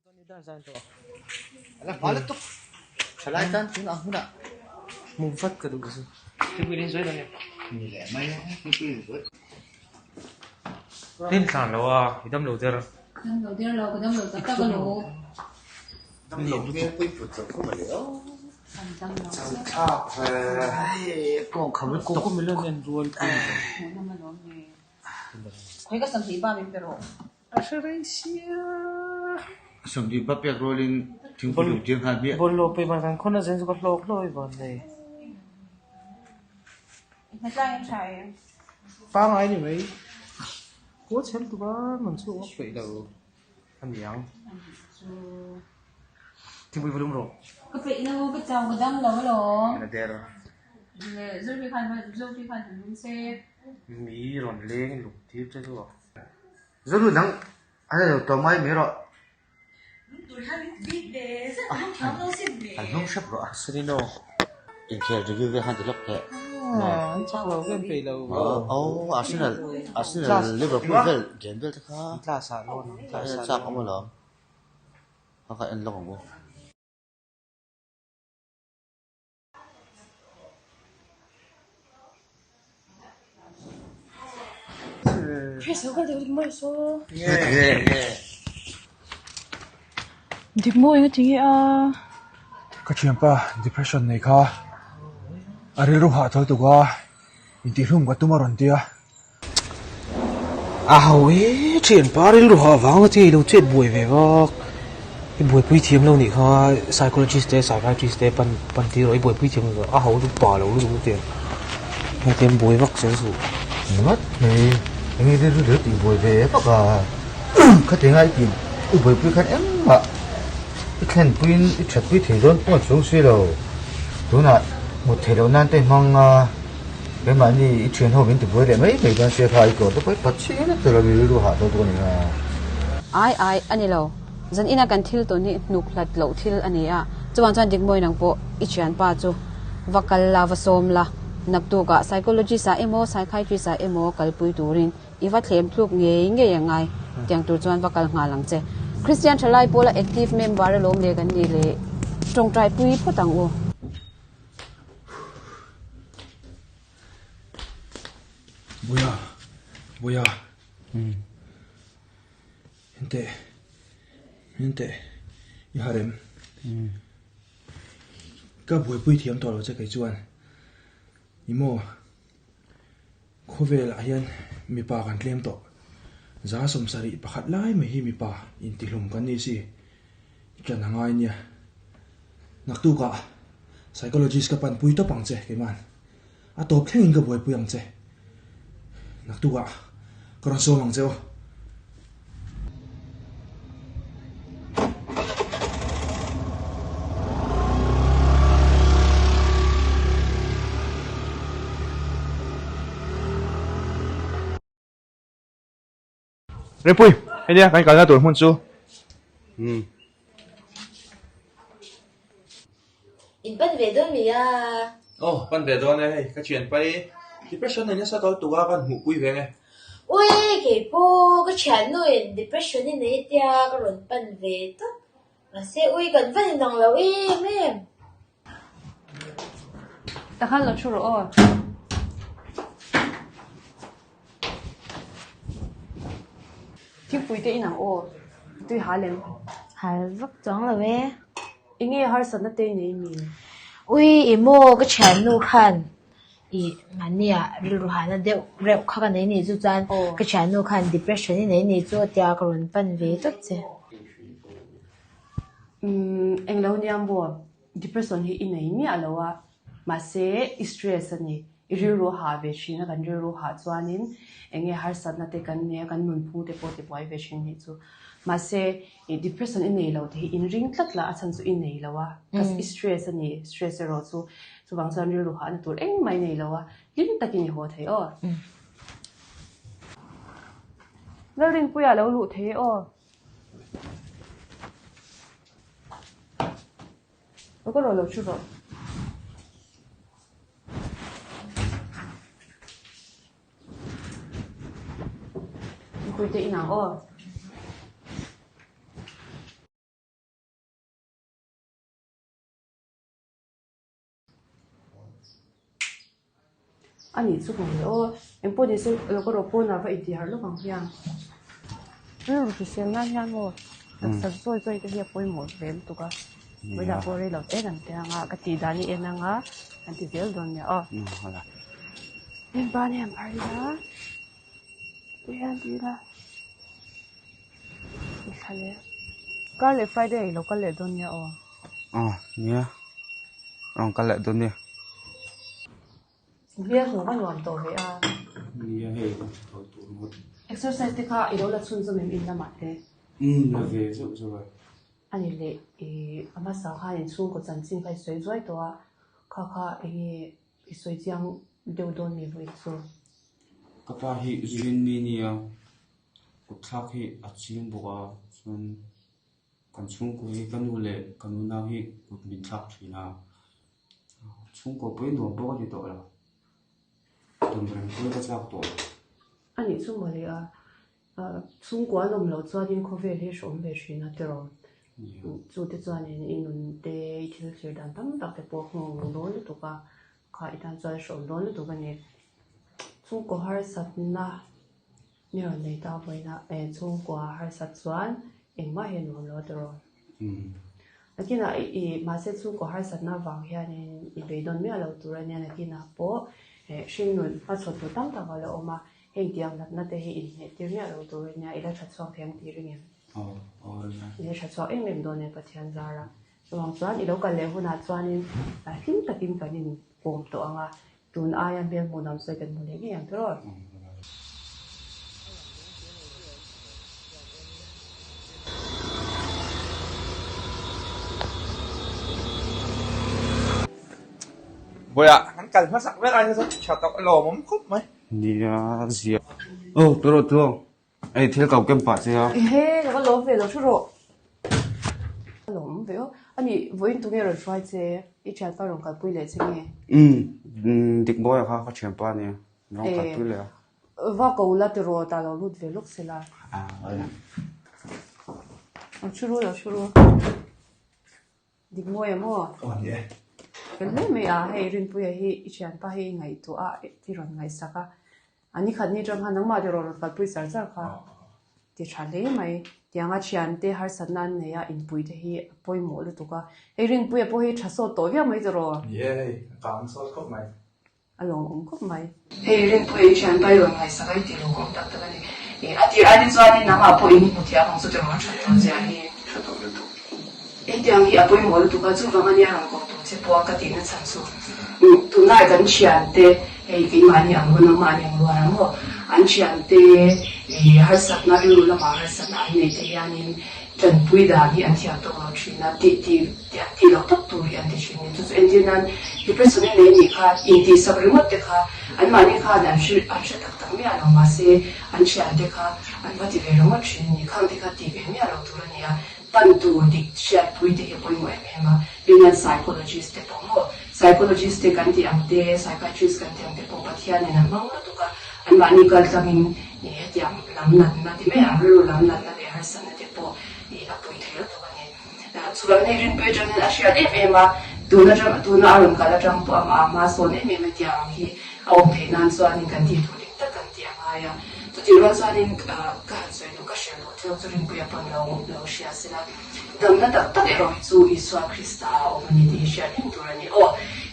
Tin thlan lo a, i dam lo der. Dam lo der lo, ka dam lo tak tak alawm. Dam lo hmel pui put lo khaw mawle aw. Kan dam lo chiah. Chau thlak ve. Kawng kham lutuk. Hmuhnawm alawm le. Khawi ka 20 ba min pe rawh. A hre rei sia. 20 ba pek rualin thingpui lo tir nghal hmiah. Bawlhhlawh pe van kan khawn a zen chu ka hlawk hlawk i van nei. I hmatlang em tha em? Pangai ni mai. Kaw chhem tuk a man chhuak vak peih lo a ni ang. Thingpui va lum rawh. Ka peih lo, ka chau ka dam lo alawm. Ena der. Zofi khan Zofi khan han lum se. Mi rawn leng luk tir che chu a. Zoru nang a la lo tawh mai mai rawh. An hnung hrep rawh a. Serino. Inkhel review vel khan ti lawk teh. An chak lo vel peih lo. Oh Arsenal Arsenal Liverpool vel game vel te kha. Class ah lawn ang class ah. Chak awm alawm. Kha kha en lawk ang u. Dik maw eng a ti nge a? Ka thianpa depression nei kha a rilru hah tho tuk a, intihhlum ka tum a rawn ti a. A ho e, thianpa rilru hah vang a ti lo chet buai ve vak. I buaipui thiam lo nih kha psychologist te psychiatrist te pan pan tir rawh i buaipui thiam lo a ho chu pa lo lutuk lutuk hei te an buai vak zel suh. Ringawt mai enge rilru lo tih buai ve vak a khatianga i tih i buaipui khan engmah i thlenpuiin i thatpui thei dawn pawh a chuang si lo tunah mut theih loh nan te i hmang a. Keimahni i thian ho min tibuai leh mai mai dawn sia kha i tlawh te pawh i pat chiang a tel a mi rilru hah dawn dawn nia. Ai ai a ni lo. Zan ina kan thil tawn hi hnuk hlat loh thil a ni a, chuvang chuan Dikmawi nang pawh i thianpa chu va kal la, va sawm la, naktukah psychologist ah emaw psychiatrist ah emaw kalpui turin i va thlem thluk ngei ngei a ngai. Tiang tur chuan va kal nghal ang che. Christian thalai pawla active member alawm le kan nih leh tawngtai pui phawt ang u. Buia, buia. Hente, hente, i harem. Ka buaipui thiam tawh lo che kei chuan. Ni maw, khawvelah hian mipa kan tlem tawh. 71% lai mai hi mipa intihlum kan ni si. I ṭan a ngai nia. Naktukah psychologist ka panpui tawp ang che keiman. A tawp thlengin ka buaipui ang che. Naktukah ka rawn sawm ang che aw. Rinpui, hei nia kan kalna tur hmun chu. Umm. In pan ve dawn mi a? Aw, pan ve dawn e, hei ka thianpa hi depression nei nasa tawlh tuk a kan hmuhpui ve nge. Ui, keipawh ka thiannu in depression i nei tia ka rawn pan ve tawp. Mahse ui kan va inang lo em em. Takhan lo thu rawh aw. Thingpui te inang aw. Tui hal em? Hal vak chuang lo e. Enge harsatna te i nei mi? Ui i maw ka thiannu khan i mahnia rilru hahna deuh reuh kha ka nei ni chu chuan ka thiannu khan depression i nei ni chu a tia ka rawn pan ve tawp che. Umm englo nia maw depression hi i nei miah lo a mahse i stress a ni i rilru a hah ve thin a kan rilru hah chuanin eng nge harsatna te kan nei a kan nunphung te pawh ti buai ve thin nih chu mahse i depression i nei lo te hi in ring tlat la a chhan chu i nei lo a i stress a ni stress erawh chu chuvang chuan rilru hahna tur engmah i nei lo a hlim takin i haw thei aw. Lalrinpuia lo luh thei e aw. Aw ka rawh lo thu rawh. Mipui te inang aw. A nih chu mawle aw, engpawh ni se lo ka rawh pawnah va intih harh lawk ang hian. Rilru hrisel nan hian maw taksa zawi zawi te hi a pawimawh ve lutuk a, vawilah pawh rei lo te kan ti ang a, ka tih dan i en ang a, kan ti zel dawn nia aw. Heng ban hi an phar ila, ti hian ti ila, i thla leh. Kar leh Friday ah i lo kal leh dawn nia aw. Aw nia, rawn kal leh dawn nia. Hmel hmuh a nuam tawh ve a. Nia hei ka hre tawh tur ngawt. Exercise te kha i lo la chhunzawm em in lamah te? Umm la ve zauh zauh a. Ani leh i a hmasa khan inchhungkaw chanchin kha i sawi zuai tawh a, kha kha enge i sawi chiang deuh dawn mi vawi chu? Ka pa hi zuin mi nia, kutthlak hi a ching bawk a, chuan kan chhungkaw hi ka nu leh ka nunau hi kut min thlak thin a. Chhungkaw pawh i nuam pawh ka ti tawh lo. Dawm reng pawh ka chak tawh lo. A nih chu mawle a, chhungkua an awm loh chuanin khawvel hi hreawm ve thin a tiraw. Chu te chuanin i nun te, i thil thlir dan tam tak te pawh nghawng dawn lutuk a, kha i tan chuan hreawm dawn lutuk a ni. Chhungkaw harsatna Ni rawn nei ta vawiinah e chhungkua harsat chuan engmah hi a nuam lo a tiraw? Nakinah i mahse chhungkaw harsatna avang hianin i beidawn miah lo tur a nia nakinah pawh hringnun hmachhawn tur tam tak a la awm a, heng tiang natna te hi inhneh tir miah lo tur a nia i la tha chhuak thei ang tih ring em? I la tha chhuak em em dawn e Pathian zara. Chuvang chuan i lo kal leh hunah chuanin hlim takin kan inkawm tawh ang a, Tun aia hmel hmuh nuam sawi kan hmu leh ngei ang tiraw? Vawiah kan kal hmasak ber ai kha chuan tha tawh lawmawm khawp mai. Nia zia. Aw tiraw tiraw. Hei thil kau kem pah che a. Ehe ka va lawm ve lo thu rawh. Ka lawm ve aw. Ani vawiin tunge rawn hruai che? I thianpa rawn kalpui leh che nge? Umm dik mawi kha ka thianpa ania rawn kalpui leh a. Va ko la tiraw ta lo lut ve lawk sela. Lo thu ru lo thu ru. Dik mawi a maw? Aw ni e. Fel hle mai a, hei Rinpuia hi i thianpa hi i ngaihtuah a i rawn ngaihsak a. A ni khat ni tang khan nangmah te rawn kalpui char char kha ti tha hle mai. Tianga thiante harsatna an nei a, inpui te hi a pawimawh lutuk a. Hei Rinpuia pawh hi tha sawt tawh viau mai tiraw? Ni e, hei a kang sawt khawp mai. A lawmawm khawp mai. Hei Rinpuia i thianpa i rawn ngaihsak a, i ti lawmawm tak tak a ni. A tir ai te chuanin nangmah pawh in hmu thiam ang chu tiraw a that tawh zia hi. Tha tawh lutuk. Hetiang hi a pawimawh lutuk a, chuvang a nia rawn kawh tur che pawh a ka tihna chhan chu tunlai kan thiante hei keimahni ang rual nangmahni ang rual ang maw an thiante ih harsatna rilru lamah harsatna an nei te hianin tanpui dan hi an thiam tawk lo thin a, tih tih an tih loh tak tur hi an ti thin a ni. Chu chu entir nan depression a nei nih kha intihsak ringawt te kha anmahni khan an hre an hre tak tak miah lo mahse an thiante kha an va ti ve ringawt thin a ni. Khang te kha tih ve miah loh tur a ni a. Pan tur dik hriatpui te hi a pawimawh em em a, tin an psychologist te pawh maw, psychologist te kan tih ang te, psychiatrist kan tih ang te pawh Pathianin a hmang lutuk a, anmahni kal tlangin ih hetiang lam natna ti mai ang, rilru lam natna leh harsatna te pawh ih a pui thei lutuk a ni. Chuvangin hei Rinpuii atangin a hriat em em a, tun atang tuna a rawn kal atang pawh amah a hma sawn em em hetiang ang hi a awm theih nan chuanin kan tih tur dik tak kan tih a ngai a, chutih rual chuanin ka han sawi duh ka hriat duh. Thil chu Rinpuia pawn lo lo hria sela, damna tak tak erawh hi chu Isua Krista a awm a ni tih hi hriat reng tur a ni. Aw,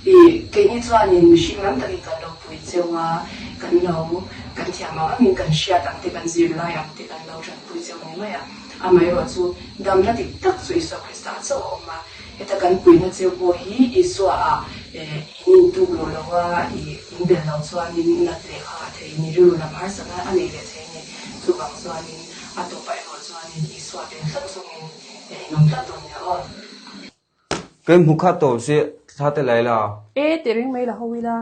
i keini chuanin mihring lam takin kan lo pui cheu a, kan lo kan thiam ang angin kan hriat ang te, kan zirlai ang te kan lo tanpui cheu a ni mai a. Amaherawh chu damna dik tak chu Isua Krista ah chauh a awm a, heta kan puihna cheu pawh hi Isua ah in intuk loh lo a, i inbel lo chuanin nat leh kha a thei ni, rilru lam harsatna a nei leh thei a ni. Chuvang chuanin a tawpah erawh chuanin Isua tel tlat chungin in awm tlat dawn nia aw. Kei hmu kha tawp si thla te lai la. E ti reng mai la ho ila.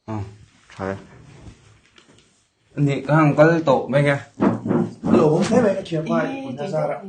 Aw tha e. Ni ka han kal tawh mai nge. Lawm hle mai ka thiam ngai i pun na zar ah.